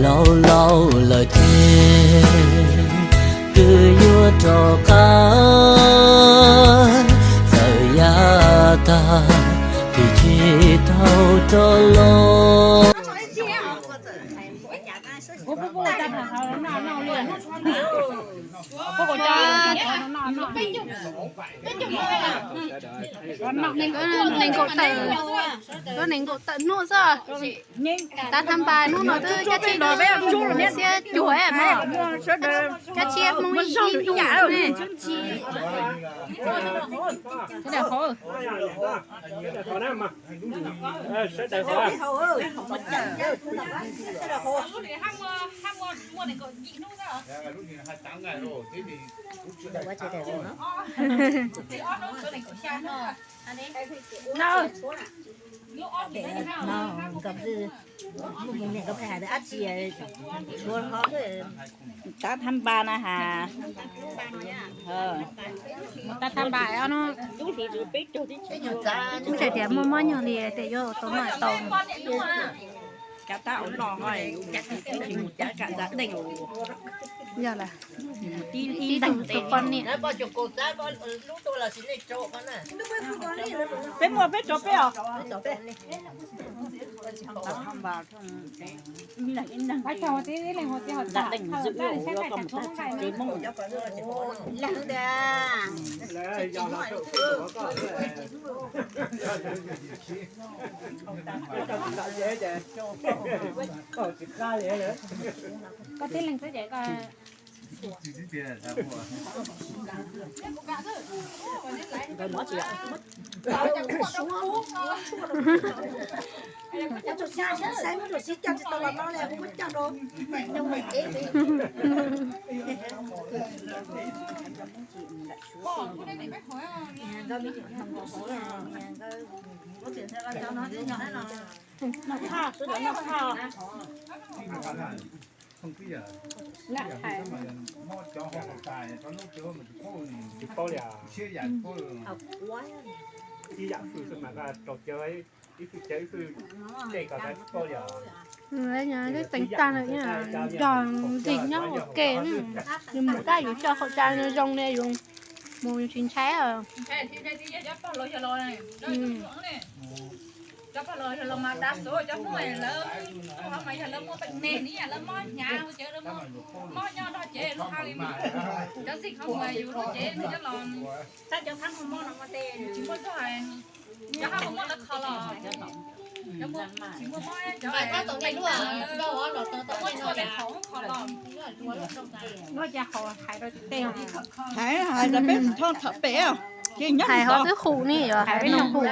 Laus laus lawm thiab, kwv yuav rov qab, txawm yav tag, tig tsis tau rov los. Nees nkaum tawm, nees nkaum tawm hnub xwb. Tav thaj npas hnub no twb cab tsheb xiab cuag mog, cab tsheb Hmoob ib hnub ne. Tav thaj npas na has. Tav thaj npas no, kuv tseem tias muaj mob nyuag li tias yuav tau noj tau. Yog lawm, tib tus tus poj niam. Peb muaj peb rau peb os. Koj tib leeg xwb ces koj Ib yam xwm xwb mas koj rau cawv ib xwm cawv ib xwm tej kom tsis paub li os. Lub teev tag lawm, yog nqig nyob ua ke, yus mus tab yus coj khẩu trang zoo li yus mus yus tsis ntshai. Cov pog los yog los mas tav xov cov Hmoob lawv, mas yog lawv muaj peem me ni, lawv mob hnyav ces lawv mob nyob nrog cev lub ha li, cov txij qhov muag yus lub cev nws cov los, tab cov thab mob no tes tsis muaj txog, cov hab mob lawv kho los, tsis muaj mob cov, muab tshuaj peb qhov kho los. Hais hais rau peb thov tham pem, hais hov twb hum ne, yog hais noo hum.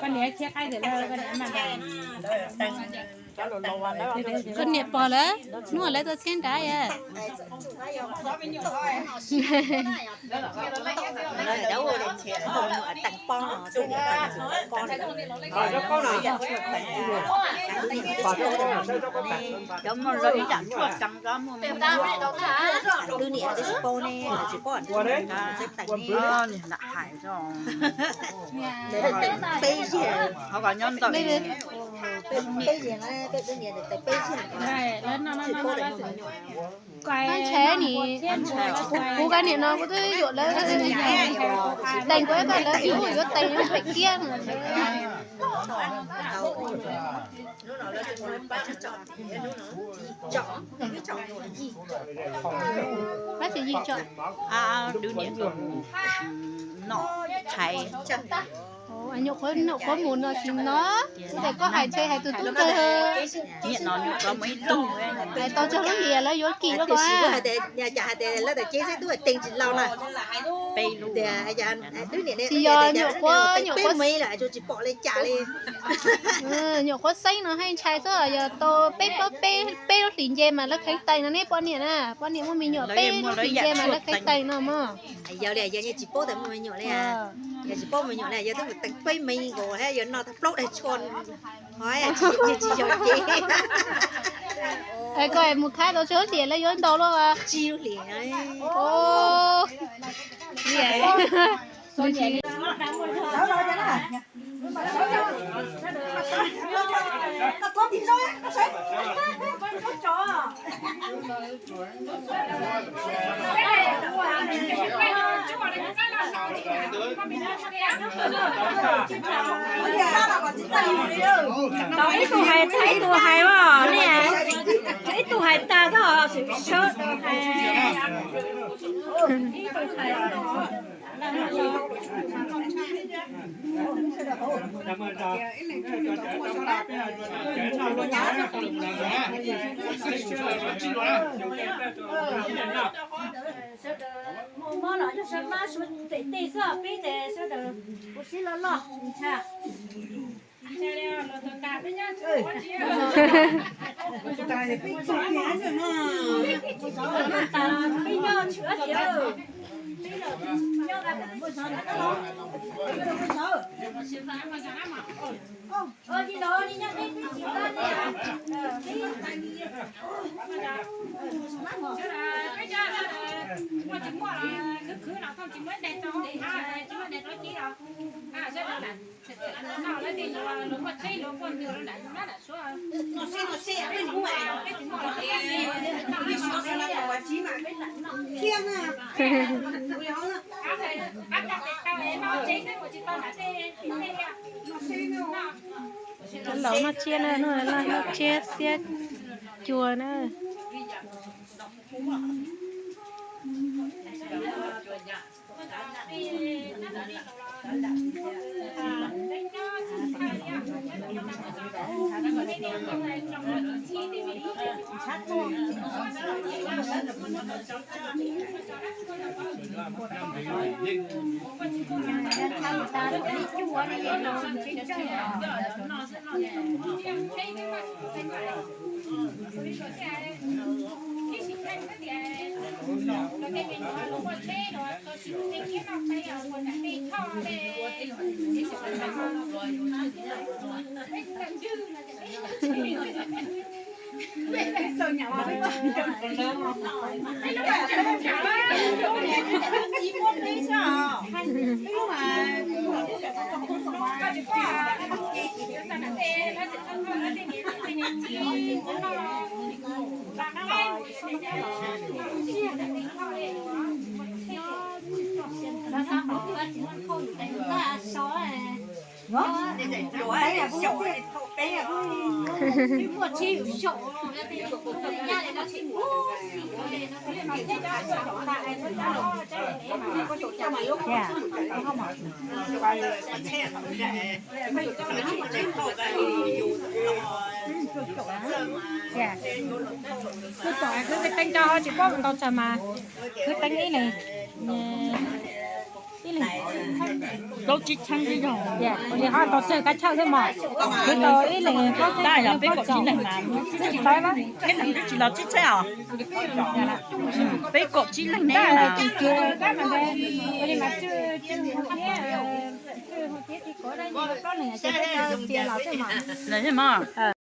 Koj niam thiab qaib ntawm lawv, koj niam mam, koj niam pog lawv hnub lawv tuaj txhiab nrad. Cov muaj zoo ib yam tshuaj tsees, cov muaj me, twb niam twb tsis paub ne, tsis paub tseem nram hais peb yig, ho kom nyob ntawm peb yig, peb yig, peb yig. Ntshai ni, kuv koj niam no kuv twb yuam lawv, teem kuv ib pab lawv tsis yuav teem pem kiab. Pab tsis yig tso. Dwb niam kom mus nom tshais. Nyuam qhuav, nyuam qhuav mus no tsis no, tes koj hais ntshe hais tus tub ntxawg. Niam no nyuam qhuav mus ib tug, hais tau txog lub niam lawv yuav kim lawm ko. Cas hais tias lawv tas cev xwb tub teem tsis laus na. Peb lub tias, tsis yog, nyuam qhuav, nyuam qhuav, tsis pom li cas li. Nyuam qhuav xeeb no haj ntshai xwb, yog tau peb plaub, peb, peb lub hlis nce mas lawv kheev teem no ne poj niam na, poj niam muaj me nyuam peb lub hlis nce mas lawv kheev teem no mog. Yog li, yog tsis paub tas muaj me nyuam li. Tsis paub me nyuam na, yog twb mus teev peb me nkaus thiab, yog noj tag plaub daig tshuaj, ho tsis yog ces. Es koj mus khab tau tsawg liam los yuav ntau luaj? Tsib liam. Tau ib tug hais tag ib tug hais os, ne, ib tug hais tag tau sawv hais. Sawv daws muaj mob los yog sawv mab suav tes tej xwb, peb ces sawv daws ua siab loj loj ntshai. Cov laus noj tsiab na, noj tsiab xiab cua na. Kwv teev rau ho tsis paub ntau tsawg mas, kwv teev ib leeg, ib leeg plaub tsib txheeb xwb yog. Ces ho tau tsawg kab chawj xwb mos, kwv tau ib leeg plaub txheeb yog peb kaum tsib leeg mas, twb tsis tau, peb leeg twb tsis los tsib txheeb os. Peb kaum tsib leeg ne. Ntawd mos.